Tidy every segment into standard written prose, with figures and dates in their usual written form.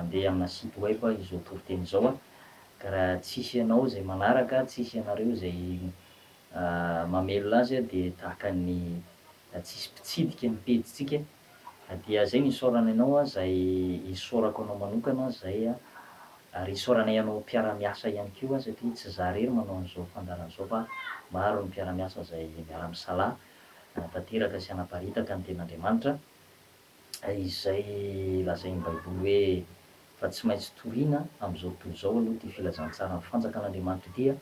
mandeha amina site web izao toriteny izao ka raha tsisy ianao izay manaraka, tsisy ianareo izay mamelona azy dia tahaka ny tsisy mpitsidika ny pejintsika dia izay no isaorana anao izay isaorako anao manokana izay ary isaoranay anao mpiara-miasa ihany koa satria tsy za irery manao an'izao fandaharana izao fa maro ny mpiara-miasa izay miara-misalahy hanatanteraka sy hanaparitaka ny tenin'Andriamanitra izay lazain'ny baiboly hoe fa tsy maintsy torina amin'izao tontolo izao aloha ity filazantsaran'ny fanjakan'Andriamanitra ity ho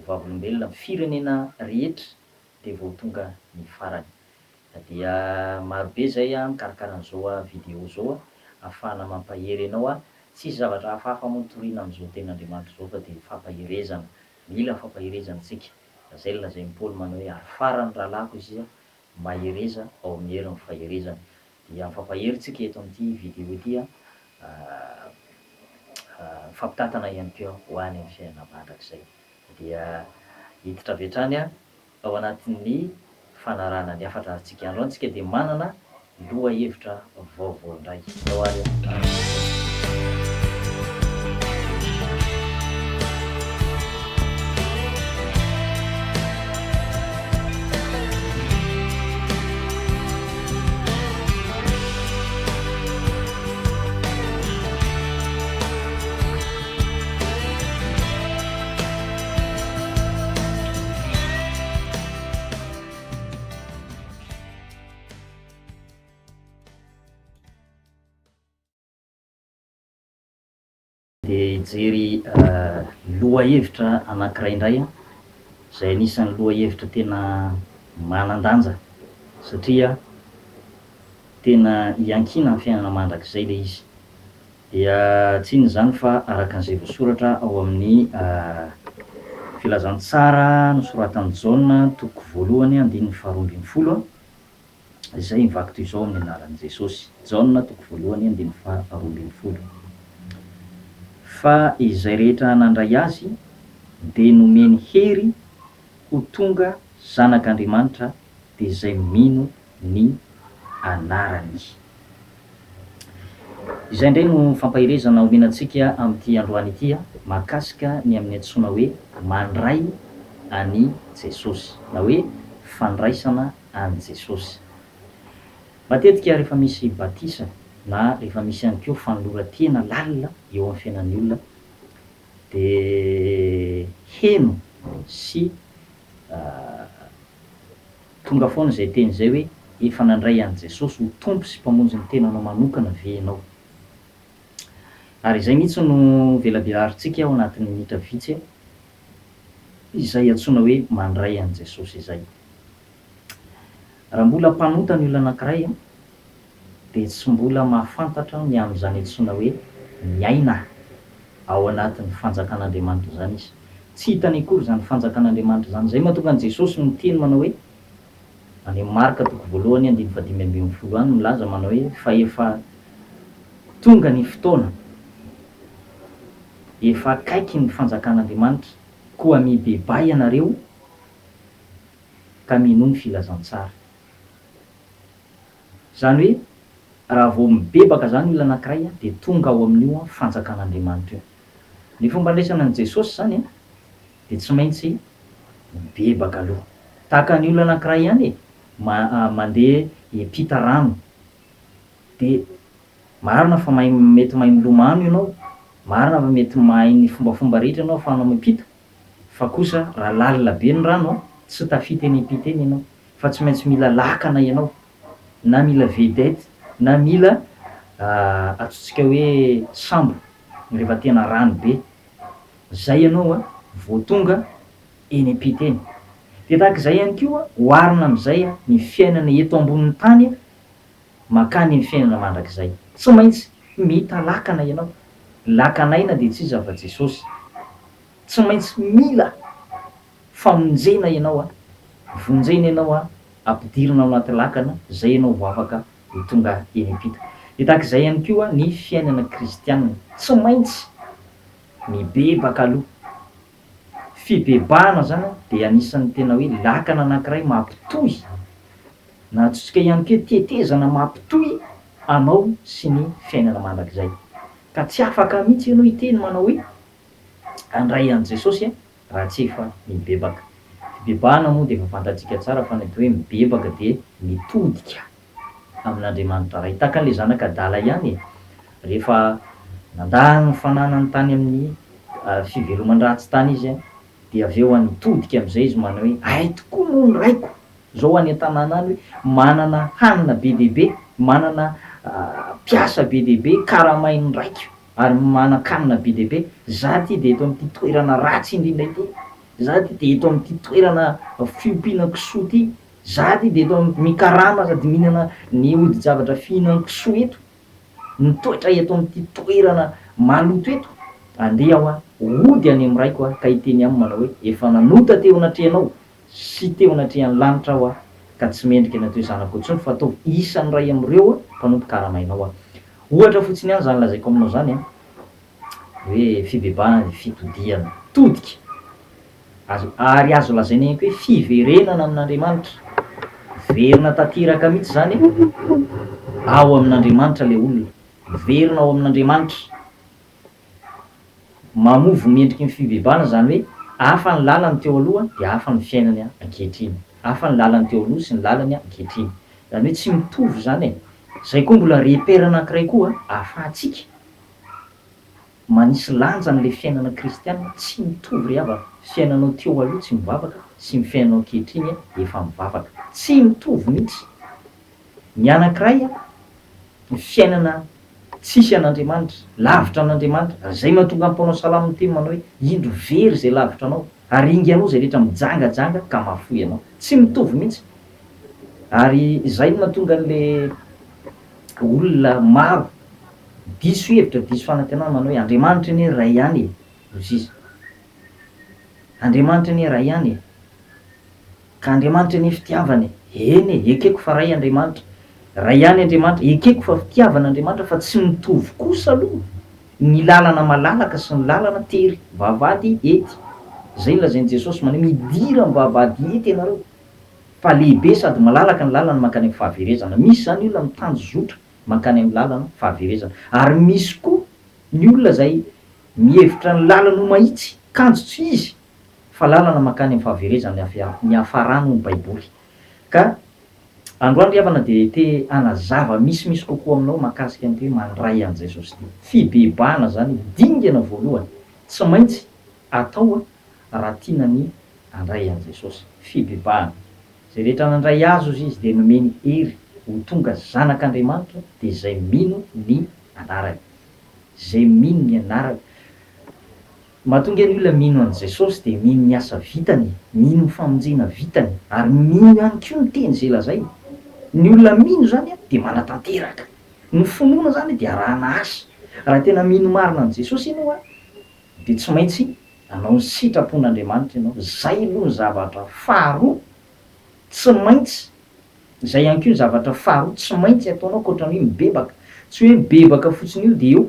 vavolombelona amin'ny firenena rehetra dia vao tonga ny farany. Dia marobe izay mikarakara an'izao video izao ahafahana mampahery anao. Tsisy zavatra hafahafa moa torina amin'izao tenin'Andriamanitra izao fa dia fampaherezana. Mila fampaherezana isika. Izay no lazain'i Paoly manao hoe ary farany rahalahiko izy mahereza ao amin'ny herin'ny faherezana. Dia mifampahery tsika eto amin'ity video ity mifampitantana ihany koa ho any amin'ny fiainana mandrakizay. Dia hiditra avy hatrany ao anatin'ny fanarahana ny hafatra ary tsika androany tsika dia manana lohahevitra vaovao indray. Ndao ary araka. Dia hijery lohahevitra anankiray indray aho, izay anisan'ny lohahevitra tena manan-danja satria tena iankinan'ny fiainana mandrakizay ilay izy. Dia tsy inona izany fa araka an'izay voasoratra ao amin'ny Filazantsara nosoratan'i Jaona toko voalohany andininy faharoa ambinifolo, izay mivaky toy izao amin'ny anaran'i Jesosy. Jaona toko voalohany andininy faha 12. Fa izay rehetra nandray Azy dia nomeny hery ho tonga zanak'Andriamanitra dia izay mino ny anarany. Izay indray no fampaherezana omena antsika amin'ity androany ity mahakasika ny amin'ny antsoina hoe mandray an'i Jesosy na hoe fandraisana an'i Jesosy. Matetika rehefa misy batisa na rehefa misy ihany koa fanoloran-tena lalina eo amin'ny fiainan'ny olona dia heno sy Tonga foana izay teny izay hoe efa nandray an'i Jesosy ho Tompo sy Mpamonjy ny tenanao manokana ve ianao? Ary izay mihitsy no velabelarintsika ao anatin'ny minitra vitsy izay antsoina hoe mandray an'i Jesosy izay. Raha mbola mpanota ny olona anankiray dia tsy mbola mahafantatra ny amin'izany antsoina hoe miaina ao anatin'ny fanjakan'Andriamanitra izany izy. Tsy hitany akory izany fanjakan'Andriamanitra izany. Izay mahatonga an'i Jesosy miteny manao hoe, any amin'ny Marka toko voalohany andininy fahadimy ambinifolo any milaza manao hoe fa efa tonga ny fotoana, efa akaiky ny fanjakan'Andriamanitra, koa mibebaha ianareo ka minoa ny filazantsara. Izany hoe raha vao mibebaka izany olona anankiray dia tonga ao amin'io fanjakan'Andriamanitra io. Ny fomba andraisana an'i Jesosy izany dia tsy maintsy mibebaka aloha. Tahaka ny olona anankiray ihany e, mandeha hiampita rano dia marina fa mahay mety mahay milomano ianao, marina fa mety mahay ny fombafomba rehetra ianao ahafahanao miampita, fa kosa raha lalina be ny rano tsy tafita eny ampita eny ianao. fa tsy maintsy mila lakana ianao, na mila vedette, na mila antsointsika hoe sambo rehefa tena rano be, zay ianao vao tonga eny am-pita eny. Dia tahaka izay ihany koa, oharina amin'izay ny fiainana eto ambonin'ny tany mankany amin'ny fiainana mandrakizay. Tsy maintsy mita lakana ianao. Lakan'aina dia tsy iza fa Jesosy. Tsy maintsy mila Famonjena ianao a! Vonjena ianao a! Ampidirina ao anaty lakana, zay ianao vao afaka ho tonga eny am-pita. Dia tahaka izay ihany koa ny fiainana kristianina. Tsy maintsy mibebaka aloha. Fibebahana zany dia anisan'ny tena hoe lakana anankiray mampitohy, na antsointsika ihany koa hoe tetezana mampitohy anao sy ny fiainana mandrakizay. Ka tsy afaka mihitsy ianao hiteny manao hoe handray an'i Jesosy raha tsy efa mibebaka. Fibebahana moa dia efa fantatsika tsara fa ny atao hoe mibebaka dia mitodika amin'Andriamanitra Ray. Tahaka an'ilay zanaka adala ihany e! Rehefa nandà ny fananany tany amin'ny fiveloman-dratsy tany izy dia avy eo nitodika amin'izay izy manao hoe hay tokoa moa ny raiko izao any an-tanàna any hoe manana hanina be dia be, manana mpiasa be dia be karamain'ny raiko ary manan-kanina be dia be, za ity dia eto amin'ity toerana ratsy indrindra ity, za ity dia eto amin'ity toerana fiompiana kisoa ity, za ity dia eto mikarama sady mihinana ny hodi-javatra fihinan-kisoa eto. Mitoetra eto amin'ity toerana maloto eto, andeha aho hody any amin'ny raiko aho ka hiteny aminy manao hoe, Efa nanota teo anatrehanao sy teo anatrehan'ny lanitra aho ka tsy mendrika ny atao hoe zanakao intsony fa ataovy isan'ny iray amin'ireo mpanompo karamainao aho. Ohatra fotsiny ihany izany lazaiko aminao izany an, hoe fibebahana dia fitodihana, todika. Azo, ary azo lazaina ihany koa hoe fiverenana amin'Andriamanitra. Miverina tanteraka mihitsy izany ao amin'Andriamanitra ilay olona. Miverina ao amin'Andriamanitra. Mamovo ny endriky ny fibebahana izany hoe hafa ny lalany teo aloha dia hafa ny fiainany ankehitriny. Hafa ny lalany teo aloha sy ny lalany ankehitriny. Izany hoe tsy mitovy izany e. Izay koa mbola repère anankiray koa ahafahantsika Manisy lanjany le fiainana kristiana tsy mitovy ry havana, fiainanao teo aloha tsy mivavaka sy ny fiainanao ankehitriny efa mivavaka, tsy mitovy mihitsy, ny anakiray ny fiainana tsisy an'Andriamanitra, lavitra an'Andriamanitra, ary zay mahatonga ny mpanao salamo miteny manao hoe indro very zay lavitra anao, aringanao zay rehetra mijangajanga ka mahafoy anao, tsy mitovy mihitsy, ary zay no mahatonga an'le olona maro diso hevitra, diso fanantenana manao hoe Andriamanitra anie Ray ihany e, hoy izy. Andriamanitra anie Ray ihany e. Ka Andriamanitra anie fitiavana e. Eny e, ekeko fa Ray Andriamanitra. Ray ihany Andriamanitra, ekeko fa fitiavana Andriamanitra fa tsy mitovy kosa aloha ny lalana malalaka sy ny lalana tery, vavahady ety. Izay no lazain'i Jesosy manao hoe midira amin'ny vavahady ety ianareo. Fa lehibe sady malalaka ny lalana mankany amin'ny fahaverezana. Misy izany olona mitanjozotra mankany amin'ny lalana fahaverezana. Ary misy koa ny olona izay mihevitra ny lalany ho mahitsy, kanjo tsy izy, fa lalana mankany amin'ny fahaverezana ny niafarany hoy ny Baiboly. Ka androany ry havana dia te hanazava misimisy kokoa aminao mahakasika an'ity hoe mandray an'i Jesosy ity. Fibebahana izany dingana voalohany tsy maintsy atao raha tiana ny handray an'i Jesosy. Fibebahana. Izay rehetra nandray Azy hozy izy dia nomeny hery ho tonga zanak'Andriamanitra dia izay mino ny anarany. Izay mino ny anarany. Mahatonga ny olona mino an'i Jesosy dia mino ny asa vitany, mino ny famonjena vitany ary mino ihany koa ny teny izay lazainy. Ny olona mino izany dia manatanteraka. Ny finoana izany dia arahana asa. Raha tena mino marina an'i Jesosy ianao dia tsy maintsy Hanao ny sitrapon'Andriamanitra ianao. Izay aloha ny zavatra faharoa tsy maintsy, izay ihany koa ny zavatra faharoa tsy maintsy ataonao ankoatra ny hoe mibebaka. Tsy hoe mibebaka fotsiny io dia eo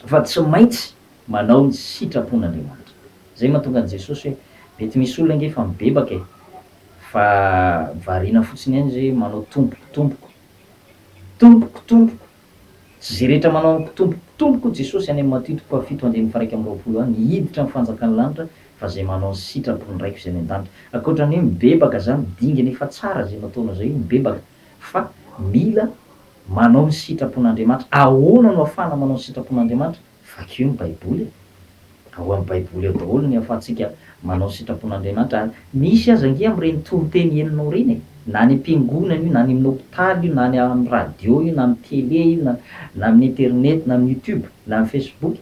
fa tsy maintsy manao ny sitrapon'Andriamanitra. Izay mahatonga an'i Jesosy hoe, mety misy olona ange efa mibebaka e, fa variana fotsiny ihany izy hoe manao tompoko, tompoko, tompoko, tompoko. Tsy izay rehetra manao amiko Tompoko, Tompoko hoy Jesosy any amin'ny Matio toko fahafito andininy faha-21 any, hiditra amin'ny fanjakan'ny lanitra fa izay manao ny sitrapon'ny Raiko izay any an-danitra. Ankoatra ny hoe mibebaka izany, dingana efa tsara izay nataonao izay io, mibebaka, fa mila manao ny sitrapon'Andriamanitra. Ahoana no ahafahana manao ny sitrapon'Andriamanitra? Vakio ny Baiboly e! Ao amin'ny Baiboly ao daholo ny ahafahantsika manao ny sitrapon'Andriamanitra. Ary misy aza ange amin'ireny toriteny henonao ireny e! Na any am-piangonana io, na any amin'ny hopitaly io, na any amin'ny radio io, na amin'ny télé io, na na amin'ny internet, na amin'ny youtube, na amin'ny facebook.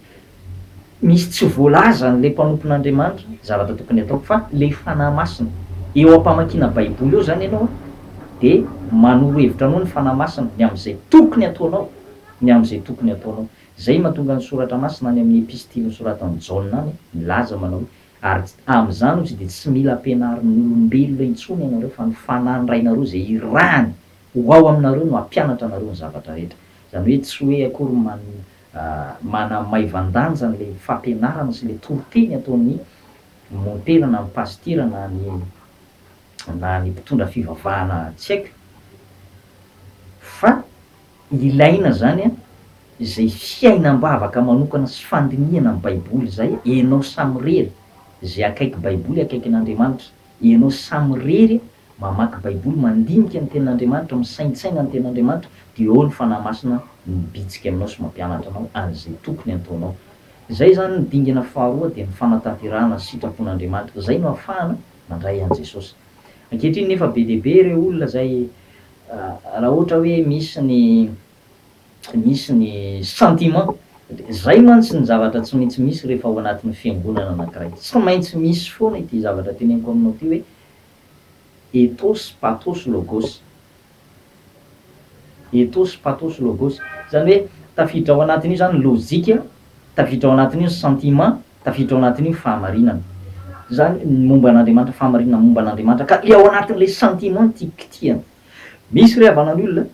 Misy tsy voalazan'ilay mpanompon'Andriamanitra zavatra tokony hatao fa ilay Fanahy Masina. Eo am-pamakiana Baiboly eo izany ianao dia manoro hevitra anao ny Fanahy Masina ny amin'izay tokony hataonao, ny amin'izay tokony hataonao. Izay mahatonga ny Soratra Masina any amin'ny epistily nosoratan'i Jaona any milaza manao hoe, Ary amin'izany hozy dia tsy mila ampianarin'ny olombelona intsony ianareo fa ny Fanahin'ny Rainareo izay irahany ho ao aminareo no hampianatra anareo ny zavatra rehetra. Izany hoe tsy hoe akory man manamaivan-danja an'ilay fampianarana sy ilay toriteny ataon'ny mompera na ny pasitera na ny na ny mpitondra fivavahana tsy haiko fa Ilaina zany an, Izay fiainam-bavaka manokana sy fandinihana ny Baiboly izay, ianao samirery, izay akaiky Baiboly akaikin'Andriamanitra, ianao samirery mamaky Baiboly, mandinika ny Tenin'Andriamanitra, misaintsaina ny Tenin'Andriamanitra, dia eo ny Fanahy Masina mibitsika aminao sy mampianatra anao an'izay tokony hataonao. Izay izany ny dingana faharoa dia ny fanatanterahana ny sitrapon'Andriamanitra. Izay no ahafahana mandray an'i Jesosy. Ankehitriny nefa be dia be ireo olona izay raha ohatra hoe misy ny misy ny sentiment, izay mantsy ny zavatra tsy maintsy misy rehefa ao anatin'ny fiangonana anankiray. Tsy maintsy misy foana ity zavatra teneniko aminao ity hoe ethos, pathos, logos. Ethos, pathos, logos. Izany hoe tafiditra ao anatin'io izany ny lojika, tafiditra ao anatin'io ny sentiment, tafiditra ao anatin'io ny fahamarinana. Izany ny momba an'Andriamanitra, fahamarinana momba an'Andriamanitra. Ka ilay ao anatin'ilay sentiment no tiako kitihana. Misy ry havana ny olona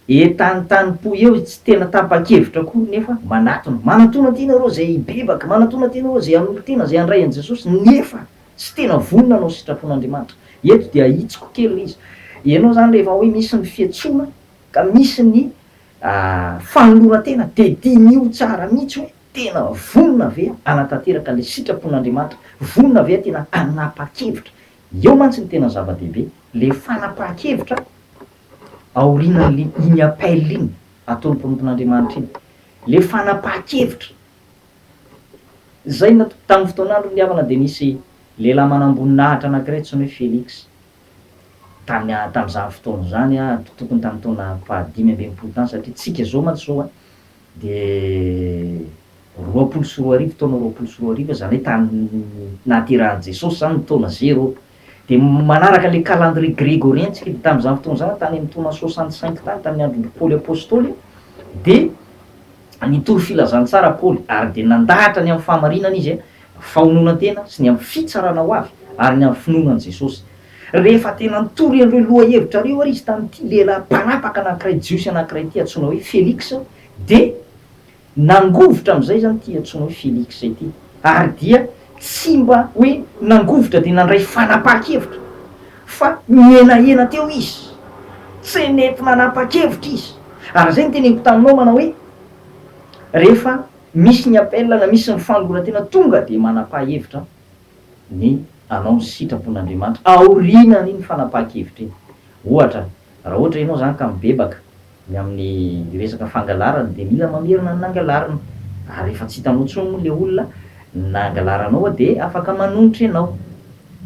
Entanitanim-po eo izy, tsy tena tapa-kevitra akory nefa manatona. Manatona aty nareo izay hibebaka, manatona aty nareo izay hanolo-tena, izay handray an'i Jesosy, nefa tsy tena vonona hanao sitrapon'Andriamanitra. Eto dia ahitsiko kely ilay izy. Ianao izany rehefa hoe misy ny fiantsoana ka misy ny fanoloran-tena dia diniho tsara mihitsy hoe tena vonona ve aho hanatanteraka ilay sitrapon'Andriamanitra, vonona ve aho tena hanapa-kevitra. Eo mantsy no tena zava-dehibe, ilay fanapahan-kevitra aorianan'le iny appel iny ataon'ny mpanompon'Andriamanitra iny, le fanapahan-kevitra, zay na tamin'ny fotoan'androny ry havana dia nisy lehilahy manamboninahitra anankiray antsoina hoe Felix, tany tamin'izany fotoana izany an, tokony tamin'ny taona fahadimy ambin'ny tany satria tsika zao mantsy zao an, dia 2020, taona 2020, izany hoe tamin'ny nahaterahan'i Jesosy izany ny taona zéro. Dia manaraka ilay calendrier grégorien tsika, dia tamin'izany fotoana izany, tany amin'ny taona 65 tany, tamin'ny andron'i Paoly Apostoly, dia nitory filazantsara Paoly, ary dia nandahatra ny amin'ny fahamarinana izy, fahononan-tena, sy ny amin'ny fitsarana ho avy, ary ny amin'ny finoana an'i Jesosy. Rehefa tena nitory an'ireo lohahevitra ireo ary izy tamin'ity lehilahy mpanapaka anankiray jiosy anankiray ity antsoina hoe Felix, dia nangovitra amin'izay izany ity antsoina hoe Felix ity, ary dia tsy mba hoe nangovitra dia nandray fanapahan-kevitra, fa nihenahena teo izy, tsy nety nanapa-kevitra izy. Ary izay no teneniko taminao manao hoe, rehefa misy ny appel na misy ny fanoloran-tena tonga dia manapaha-hevitra ny hanao ny sitrapon'Andriamanitra aorianan'iny fanapahan-kevitra iny. Ohatra, raha ohatra ianao izany ka mibebaka ny amin'ny resaka fangalarana dia mila mamerina ny nangalarina, ary rehefa tsy hitanao intsony moa ilay olona nangalaranao dia afaka manonitra ianao.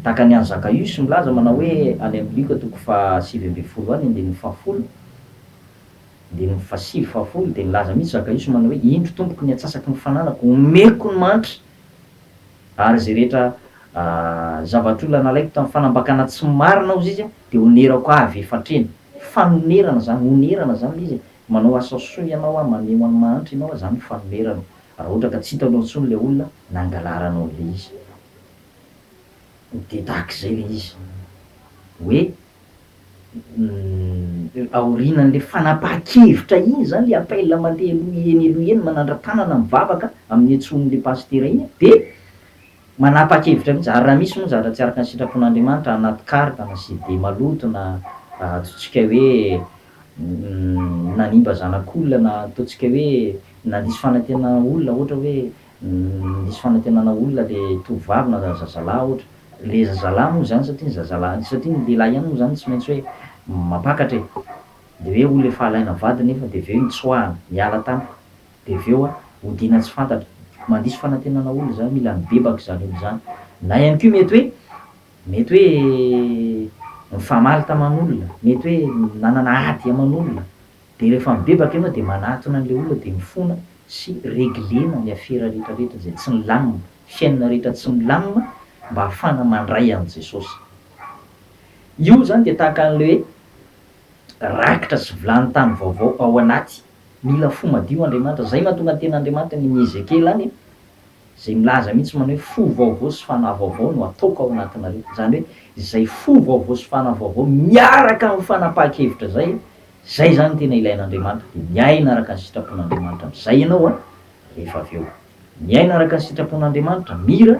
Tahaka ny an'i Zakaiosy milaza manao hoe any amin'ny Lioka toko faha 19 any andininy fahafolo, andininy fahasivy fahafolo dia nilaza mihitsy Zakaiosy manao hoe indro tompoko ny antsasaky ny fananako omeko ny mahantra. Ary izay rehetra zavatr'olona nalaiko tamin'ny fanambakana tsy marina hozy izy dia honerako avy efatr'heny. Fanonerana izany, honerana izany ilay izy e. Manao asa soa ianao an, maneho an'ny mahantra ianao an, izany ny fanonerana. Raha ohatra ka tsy hitanao intsony ilay olona nangalaranao an'ilay izy. Dia tahaka izay ilay izy. Hoe Aorianan'ilay fanapahan-kevitra iny izany, ilay appel mandeha aloha eny aloha eny, manandra-tanana mivavaka amin'ny antsoin'ilay pasitera iny dia manapa-kevitra mihitsy, ary raha misy moa zavatra tsy araka ny sitrapon'Andriamanitra anaty carte na CD maloto na ataontsika hoe nanimba zanak'olona na ataontsika hoe nandiso fanantenana olona ohatra hoe Nisy fanantenana olona le tovovavy na zazalahy ohatra, le zazalahy moa zany satria ny zazalahy satria ny lehilahy ihany moa zany tsy maintsy hoe mampakatra e, de hoe olona efa alaina vady nefa de avy eo nitsoahana, niala tampoka, de avy eo odiana tsy fantatra, mandiso fanantenana olona zany, mila mibebaka izany olona izany, na ihany koa mety hoe mety hoe nifamaly taman'olona, mety hoe nanana ady aman'olona, Dia rehefa mibebaka ianao dia manatona an'ilay olona dia mifona sy reglena ny afera rehetra rehetra izay tsy milamina, fiainana rehetra tsy milamina mba hahafahana mandray an'i Jesosy. Io izany dia tahaka an'ilay hoe rakitra sy vilany tany vaovao ao anaty. Mila fo madio Andriamanitra. Izay mahatonga ny tenin'Andriamanitra any amin'i Ezekiela any izay milaza mihitsy manao hoe fo vaovao sy fanahy vaovao no ataoko ao anatinareo. Izany hoe izay fo vaovao sy fanahy vaovao miaraka amin'ny fanapahan-kevitra izay Izay izany no tena ilain'Andriamanitra, dia miaina araka ny sitrapon'Andriamanitra amin'izay ianao an, rehefa avy eo. Miaina araka ny sitrapon'Andriamanitra, mira,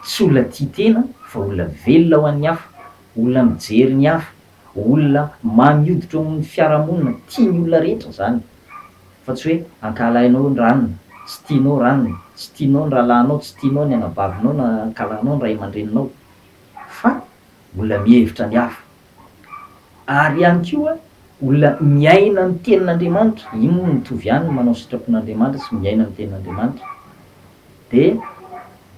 tsy olona tia tena fa olona velona ho an'ny hafa, olona mijery ny hafa, olona mamy hoditra eo amin'ny fiarahamonina, tia ny olona rehetra izany. Fa tsy hoe ankahalainao ny ranona, tsy tianao ranona, tsy tianao ny rahalahinao, tsy tianao ny anabavinao na ankahalanao ny ray aman-dreninao. Fa olona mihevitra ny hafa. Ary ihany koa olona miaina ny tenin'Andriamanitra, iny moa mitovy ihany ny manao ny sitrapon'Andriamanitra sy miaina ny tenin'Andriamanitra, dia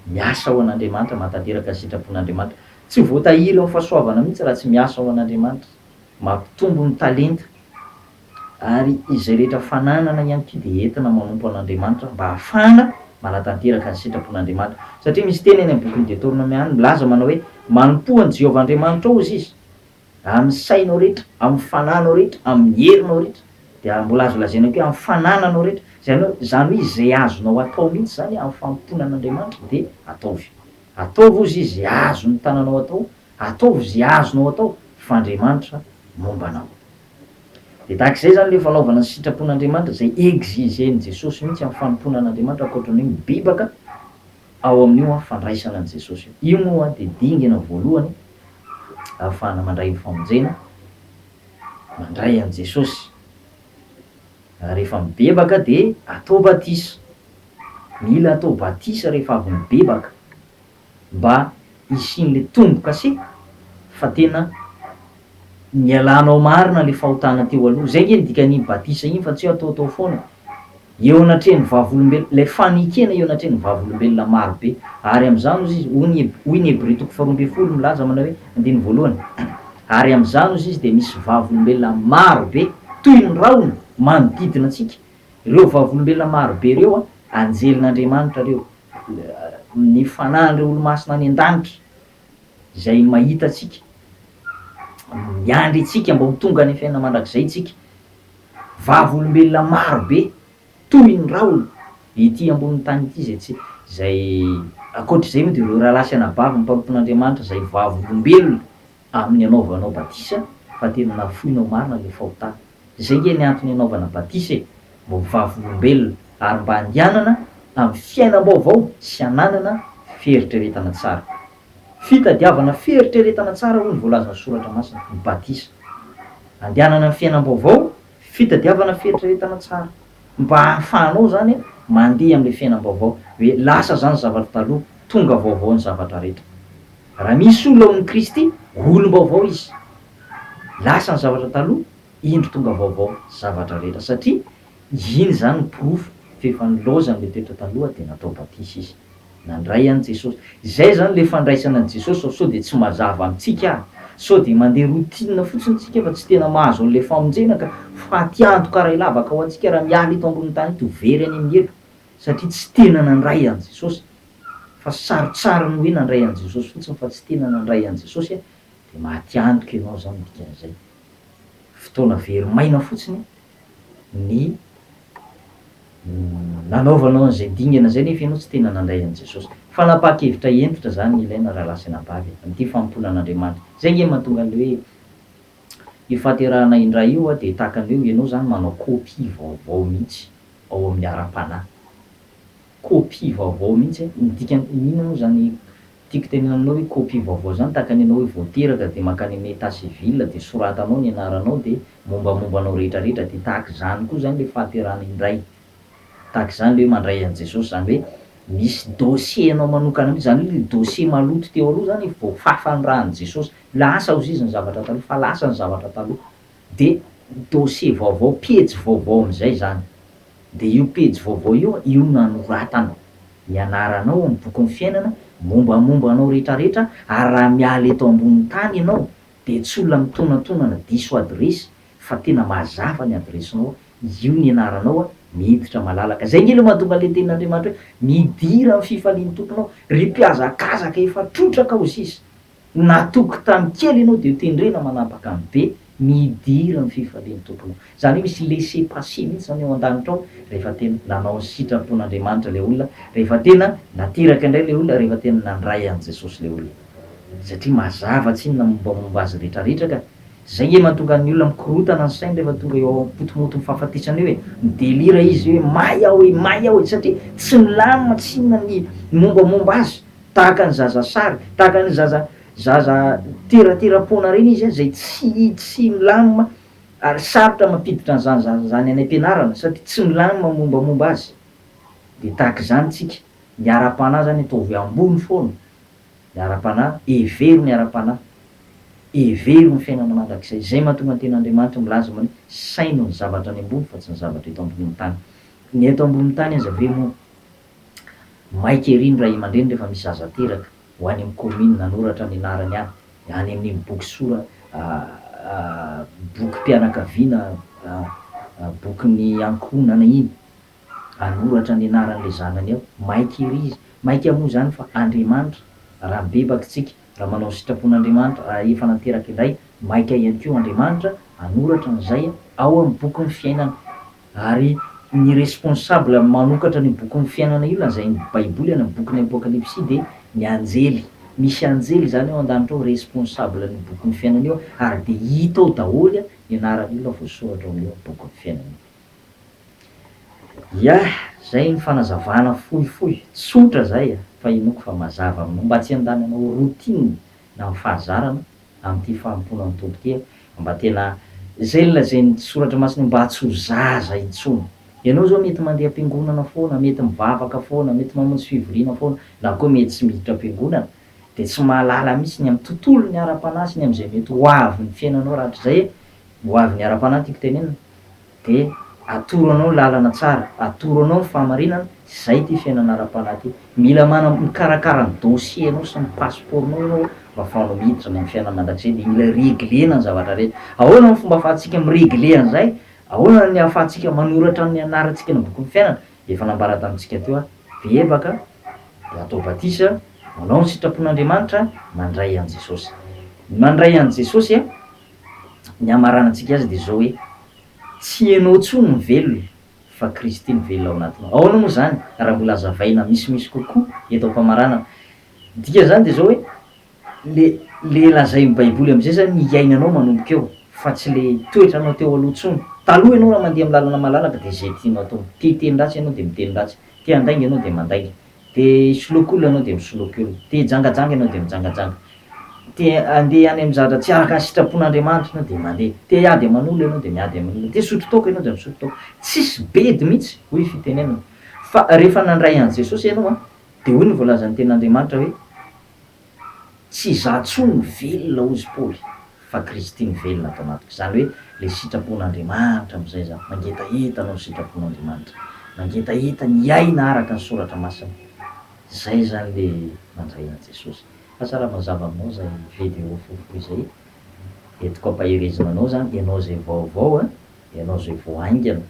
miasa ho an'Andriamanitra, mahatanteraka ny sitrapon'Andriamanitra. Tsy voatahiry ao amin'ny fahasoavana mihitsy raha tsy miasa ho an'Andriamanitra. Mampitombo ny talenta. Ary izay rehetra fananana ihany koa dia entina manompo an'Andriamanitra mba hahafahana manatanteraka ny sitrapon'Andriamanitra. Satria misy teny any amin'ny bokin'ny Deoteronomia any milaza manao hoe, Manompoa an'i Jehovah Andriamanitrao, hozy izy, amin'ny sainao rehetra, amin'ny fanahinao rehetra, amin'ny herinao rehetra. Dia mbola azo lazaina koa hoe amin'ny fanananao rehetra. Izany hoe, izany hoe izay azonao atao mihitsy izany amin'ny fanompoana an'Andriamanitra dia ataovy. Ataovy, hozy izy, izay azon'ny tananao atao, ataovy izay azonao atao, fa Andriamanitra momba anao. Dia tahaka izay izany ilay fanaovana ny sitrapon'Andriamanitra izay exiger-n'i Jesosy mihitsy amin'ny fanompoana an'Andriamanitra ankoatra ny hoe mibebaka ao amin'io fandraisana an'i Jesosy io. Io moa dia dingana voalohany ahafahana mandray ny famonjena, mandray an'i Jesosy. Rehefa mibebaka dia atao batisa. Mila atao batisa rehefa avy mibebaka. mba hisian'le tombo-kase fa tena nialanao marina le fahotana teo aloha, zay nge ny dikan'iny batisa iny fa tsy hoe ataotao foana e, eo anatrehan'ny vavolombelona, ilay fanekena eo anatrehan'ny vavolombelona maro be, ary amin'izany hozy izy, hoy ny hoy ny Hebreo toko faharoa ambinifolo milaza manao hoe, andininy voalohany, ary amin'izany hozy izy dia misy vavolombelona maro be toy ny rahona manodidina antsika, ireo vavolombelona maro be ireo an, anjelin'Andriamanitra ireo, ny fanahin'ireo olomasina any an-danitra izay mahita antsika, miandry antsika mba ho tonga any amin'ny fiainana mandrakizay isika, vavolombelona maro be toy ny rahona ety ambonin'ny tany ety izay tsy izay ankoatr'izay moa dia ireo rahalahy sy anabavy mpanompon'Andriamanitra izay vavolombelona amin'ny anaovanao batisa fa tena nafoinao marina ilay fahotana. Izay nge ny antony anaovana batisa e, mba ho vavolombelona ary mba handehanana amin'ny fiainam-baovao sy hananana fieritreretana tsara. Fitadiavana fieritreretana tsara hoy ny voalazan'ny soratra masina, ny batisa. Andehanana amin'ny fiainam-baovao, fitadiavana fieritreretana tsara. Mba hahafahanao izany mandeha amin'ilay fiainam-baovao, hoe lasa izany ny zavatra taloha, tonga vaovao ny zavatra rehetra. Raha misy olona ao amin'i Kristy, olom-baovao izy. Lasa ny zavatra taloha, indro tonga vaovao zavatra rehetra. Satria iny izany ny porofo fa efa nilaozany ilay toetra taloha dia natao batisa izy. Nandray an'i Jesosy. Izay izany ilay fandraisana an'i Jesosy sao sao dia tsy mazava amintsika ary. Sao dia mandeha routine fotsiny tsika fa tsy tena mahazo an'ilay famonjena ka faty antoka iray lavaka ho antsika raha miala eto ambonin'ny tany eto, ho very any amin'ny helo. Satria tsy tena nandray an'i Jesosy. Fa sarotsarony hoe nandray an'i Jesosy fotsiny fa tsy tena nandray an'i Jesosy dia maty antoka ianao izany ny dikan'izay. Fotoana very maina fotsiny ny nanaovanao an'izay dingana izay nefa ianao tsy tena nandray an'i Jesosy. Fanapahan-kevitra hentitra izany ny ilaina rahalahy sy anabavy amin'ity fanompoana an'Andriamanitra. Izay ange no mahatonga an'ilay hoe io fahaterahana indray io dia tahaka ny hoe ianao izany manao copie vaovao mihitsy ao amin'ny ara-panahy. Copie vaovao mihitsy e! Ny dikany, inona moa izany tiako tenenina aminao hoe copie vaovao izany? Tahaka ny ianao hoe vao teraka dia mankany amin'ny état civil dia soratanao ny anaranao dia mombamomba anao rehetra rehetra dia tahaka izany koa izany ilay fahaterahana indray. Tahaka izany ilay hoe mandray an'i Jesosy, izany hoe misy dossier anao manokana mihitsy, izany hoe ilay dossier maloto teo aloha izany efa voafafan'ny ràn'i Jesosy. Lasa hozy izy ny zavatra taloha fa lasa ny zavatra taloha. Dia dossier vaovao, pejy vaovao amin'izay izany. Dia io pejy vaovao io, io no anoratana ny anaranao ao amin'ny bokin'ny fiainana, mombamomba anao rehetrarehetra, ary raha miala eto ambonin'ny tany ianao, dia tsy olona mitonantonana diso adiresy fa tena mazava ny adiresinao, io ny anaranao, miditra malalaka. Izay ange ilay mahatonga an'ilay tenin'Andriamanitra hoe, midira amin'ny fifalian'ny Tomponao, ry mpihazakazaka efa trotraka ho sisa. Natoky tany kely ianao dia tendrena manapaka ny be, midira ny fifalian'ny Tomponao. Izany hoe misy laisser passer mihitsy izany ao an-danitra ao rehefa tena nanao ny sitrapon'Andriamanitra ilay olona, rehefa tena nateraka indray ilay olona, rehefa tena nandray an'i Jesosy ilay olona. Satria mazava tsinona ny mombamomba azy rehetrarehetra ka. Izay nge mahatonga ny olona mikorotana ny sainy rehefa tonga eo am-potomoton'ny fahafatesana eo e. Midelira izy hoe may aho e, may aho e, satria tsy milamina tsinona ny mombamomba azy. Tahaka ny zaza sary, tahaka ny zaza zaza teratera-poana ireny izy izay tsy tsy milamina. Ary sarotra mampiditra an'izany zaza izany any am-pianarana satria tsy milamina mombamomba azy. Dia tahaka izany tsika, ny ara-panahy izany ataovy ambony foana, ny ara-panahy, hevero ny ara-panahy, hevero ny fiainana mandrakizay. Izay mahatonga ny tenin'Andriamanitra milaza manao hoe saino ny zavatra any ambony fa tsy ny zavatra eto ambonin'ny tany. Ny eto ambonin'ny tany aza ve moa maika ery ny ray aman-dreny rehefa misy zaza teraka ho any amin'ny commune hanoratra ny anarany any, any amin'iny boky sora bokim-pianakaviana, bokin'ny ankohonana iny. hanoratra ny anaran'ilay zanany ao. Maika ery izy. Maika moa izany fa Andriamanitra, raha mibebaka isika, raha manao ny sitrapon'Andriamanitra, raha efa nateraka indray, maika ihany koa Andriamanitra hanoratra an'izay ao amin'ny bokin'ny fiainana. Ary ny responsable manokatra an'io bokin'ny fiainana io lazain'ny baiboly any amin'ny bokin'ny apokalypsy dia ny anjely. Misy anjely izany ao an-danitra ao responsable an'io bokin'ny fiainana io ary dia hita ao daholo ny anaran'ny olona voasoratra ao amin'io bokin'ny fiainana io. Ya, zay ny fanazavana fohifohy, tsotra zay fa inoako fa mazava aminao, mba tsy handany anao routine na ny fahazarana amin'ity fanompoana ny Tompo ity fa mba tena, zay no lazain'ny soratra masina hoe mba tsy ho zaza intsony. Ianao zao mety mandeha am-piangonana foana, mety mivavaka foana, mety mamonjy fivoriana foana, na koa mety tsy miditra am-piangonana, dia tsy mahalala mihitsy ny amin'ny tontolon'ny ara-panahy sy ny amin'izay mety ho avin'ny fiainanao rahatrizay, ho avin'ny ara-panahy tiako tenenina. Dia atoro anao ny lalana tsara, atoro anao ny fahamarinana, izay ity fiainana ara-panahy ity. Mila manam, mikarakara ny dossier nao sy ny passeport nao ianao mba afahanao miditra any amin'ny fiainana mandrakizay dia mila regler-na ny zavatra rehetra. Ahoana ny fomba afahantsika mi-regler an'izay? Ahoana ny ahafahantsika manoratra ny anarantsika any amin'ny bokin'ny fiainana? Efa nambara tamintsika teo aho, bebaka, dia atao batisa, manao ny sitrapon'Andriamanitra, mandray an'i Jesosy. Ny mandray an'i Jesosy Ny hamaranantsika azy dia izao hoe, tsy ianao intsony no velona fa Kristy no velona ao anatinao. Ahoana moa izany raha mbola hazavaina misimisy kokoa eto am-pamaranana? Ny dikan'izany dia izao hoe, le le lazain'ny Baiboly amin'izay izany ny hiainanao manomboka eo fa tsy le toetranao teo aloha intsony. Taloha ianao raha mandeha amin'ny lalana malalaka dia izay tianao atao. Te hiteny ratsy ianao dia miteny ratsy, te handainga ianao dia mandainga. Te hisoloky olona ianao dia misoloky olona. Te hijangajanga ianao dia mijangajanga. Te handeha any amin'ny zavatra tsy araka ny sitrapon'Andriamanitra ianao dia mandeha. Te hiady aman'olona ianao dia miady aman'olona. Te hisotro toaka ianao dia misotro toaka. Tsisy bedy mihitsy, hoy ny fitenenana. Fa rehefa nandray an'i Jesosy ianao dia hoy ny voalazan'ny tenin'Andriamanitra hoe, Tsy izaho intsony no velona hozy Paoly fa Kristy no velona ato anatiko. Izany hoe ilay sitrapon'Andriamanitra amin'izay izany. Mangetaheta anao ny sitrapon'Andriamanitra. Mangetaheta ny hiaina araka ny soratra masina. Izay izany ilay mandray an'i Jesosy. Asa raha mazava aminao izay video fohifohy izay. Entiko ampaherezina anao izany, ianao izay vaovao, ianao izay vao haingana,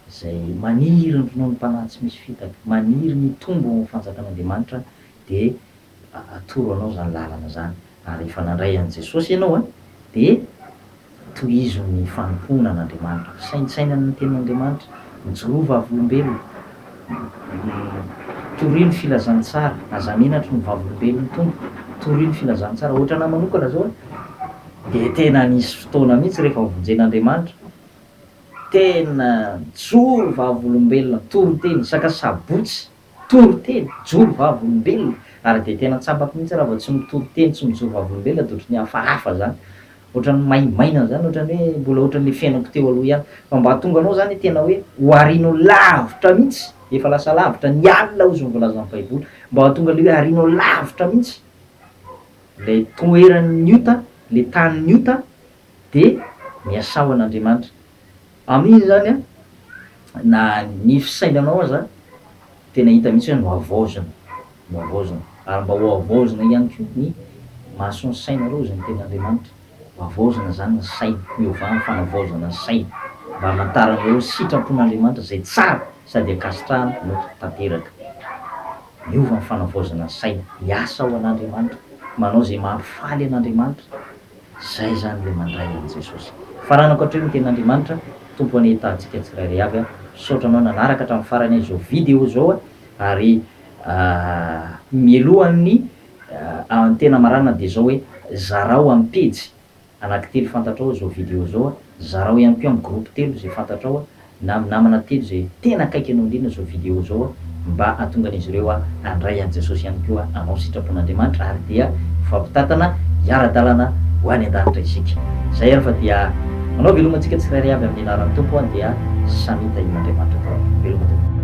izay maniry ny rononom-panahy tsy misy fitaka, maniry ny hitombo ao amin'ny fanjakan'Andriamanitra dia atoro anao izany lalana izany ary rehefa nandray an'i Jesosy ianao dia tohizo ny fanompoana an'Andriamanitra, fisaintsainana ny tenin'Andriamanitra, mijoroa vavolombelona, torio ny filazantsara, aza menatry ny vavolombelon'ny Tompo, torio ny filazantsara, ohatranahy manokana zao dia tena nisy fotoana mihitsy rehefa novonjen'Andriamanitra, tena nijoro vavolombelona, toriteny isaka sabotsy, Toriteny, joro vavolombelona, ary dia tena tsapako mihitsy raha vao tsy mitory teny tsy mijoro vavolombelona dia ohatran'ny hafahafa zany, ohatran'ny maimaina zany, ohatran'ny hoe mbola ohatran'le fiainako teo aloha ihany, fa mba hahatonga anao zany tena hoe ho arinao lavitra mihitsy, efa lasa lavitra ny alina hozy ny voalazan'ny baiboly, mba hahatonga le hoe arinao lavitra mihitsy ilay toeran'ny ota, le tanin'ny ota dia miasà ho an'Andriamanitra. Amin'iny izany an, na ny fisainanao aza tena hita mihitsy hoe nohavaozina, nohavaozina. Ary mba hohavaozina ihany koa ny mason'ny sainareo izay ny tenin'Andriamanitra. Havaozina izany ny saina, miovà amin'ny fanavaozana ny saina, mba hamantaranareo ny sitrapon'Andriamanitra izay tsara sady ankasitrahana no tanteraka. Miova ny fanavaozana ny saina, miasa ho an'Andriamanitra, manao izay mahafaly an'Andriamanitra. Zay zany le mandray an'i Jesosy. Faranako hatreo ny tenin'Andriamanitra, Tompo anie hitahantsika tsirairay avy a, misaotra anao nanaraka hatramin'ny farany izao video izao a, ary mialohan'ny ny tena hamarana dia izao hoe zarao amin'ny pejy anankitelo fantatrao izao video izao a, zarao ihany koa amin'ny groupe telo izay fantatrao a, na amin'ny namana telo izay tena akaiky anao indrindra izao video izao mba hahatonga an'izy ireo handray an'i Jesosy ihany koa hanao ny sitrapon'Andriamanitra ary dia hifampitantana hiara-dalana ho any an-danitra isika. Izay ary fa dia Manao veloma antsika tsirairay avy amin'ny anaran'ny Tompo dia samia tahian'Andriamanitra daholo. Veloma tompoko.